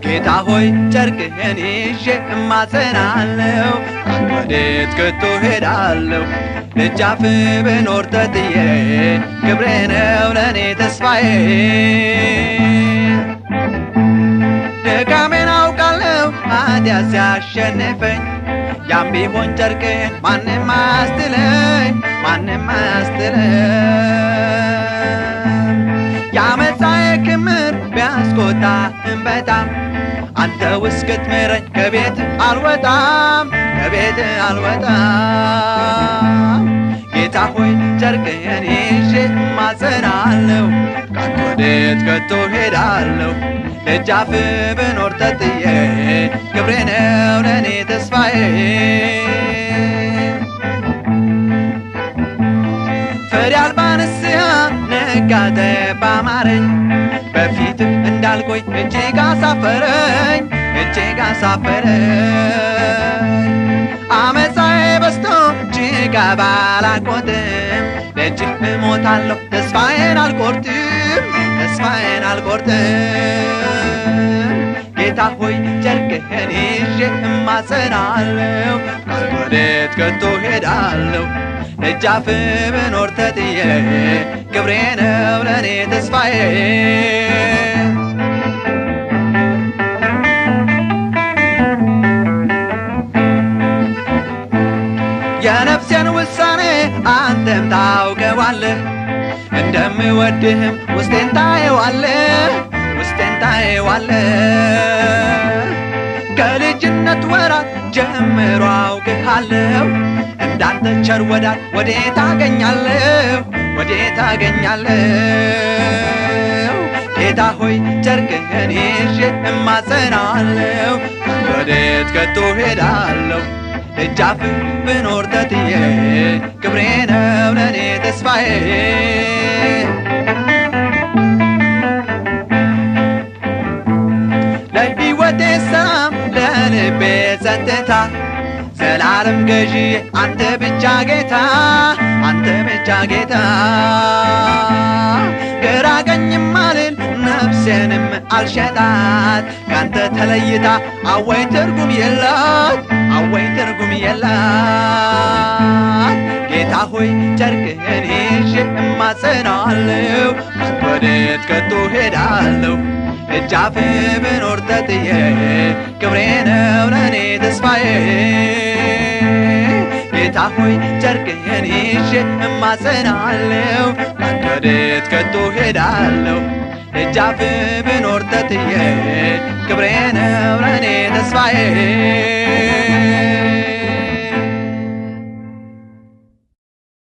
ጌታ ሆይ ጨርቅህን ይዤ እማጸናለሁ፣ ወዴት ከቶ ሄዳለሁ? ደጃፍ ብኖር ተጥዬ ክብሬ ነው ለእኔ ተስፋዬ። ድካሜን አውቃለሁ ኃጢአት ሲያሸንፈኝ፣ ያም ቢሆን ጨርቅህን ማንም አያስጥለኝ፣ ማንም አያስጥለኝ። የዓመፃዬ ክምር ቢያስቆጣህም በጣም አንተ እስክትምረኝ ከቤት አልወጣም፣ ከቤት አልወጣም። ጌታ ሆይ ጨርቅህን ይዤ እማጸናለሁ፣ ካንተ ወዴት ከቶ ሄዳለሁ? ደጃፍ ብኖር ተጥዬ ክብሬ ነው ለእኔ ተስፋዬ። ፍሬ አልባ ንስሐ ነጋ ጠባ አማረኝ፣ በፊትህ እንዳልቆይ እጅግ አሳፈረኝ፣ እጅግ አሳፈረኝ። ዓመፃዬ በዝቶ እጅግ ባላቆጥም ደጅህ እሞታለሁ ተስፋዬን አልቆርጥም፣ ተስፋዬን አልቆርጥም። ጌታ ሆይ ጨርቅህን ይዤ እማጸናለሁ፣ ካንተ ወዴት ከቶ ሄዳለሁ? ደጃፍ ብኖር ተጥዬ ክብሬ ነው ለእኔ ተስፋዬ። የነፍሴን ውሳኔ አንተም ታውቀዋለህ፣ እንደምወድህም ውስጤን ታየዋለህ፣ ውስጤን ታየዋለህ። ከልጅነት ወራት ጀምሮ አውቅሃለሁ፣ እንዳንተ ቸር ወዳጅ ወዴት አገኛለሁ? ወዴት አገኛለሁ? ጌታ ሆይ ጨርቅህን ይዤ እማጸናለሁ፣ ካንተ ወዴት ከቶ ሄዳለሁ? ደጃፍህ ብኖር ተጥዬ ክብሬ ነው ለእኔ ተስፋዬ። ለሕይወቴ ሰላም ለልቤ ጸጥታ ዘላለም ገዢ አንተ ብቻ ጌታ፣ አንተ ብቻ ጌታ። ግራ ቀኝም አልል ነፍሴንም አልሸጣት፣ ካንተ ተለይታ አወይ ትርጉም የላት፣ አወይ ትርጉም የላት። ጌታ ሆይ ጨርቅህን ይዤ እማጸናለሁ፣ ካንተ ወዴት ከቶ ሄዳለሁ? ደጃፍ ብኖር ተጥዬ ክብሬ ነው ለእኔ ተስፋዬ። ጌታ ሆይ ጨርቅህን ይዤ እማጸናለሁ፣ ካንተ ወዴት ከቶ ሄዳለሁ? ደጃፍ ብኖር ተጥዬ ክብሬ ነው ለእኔ ተስፋዬ።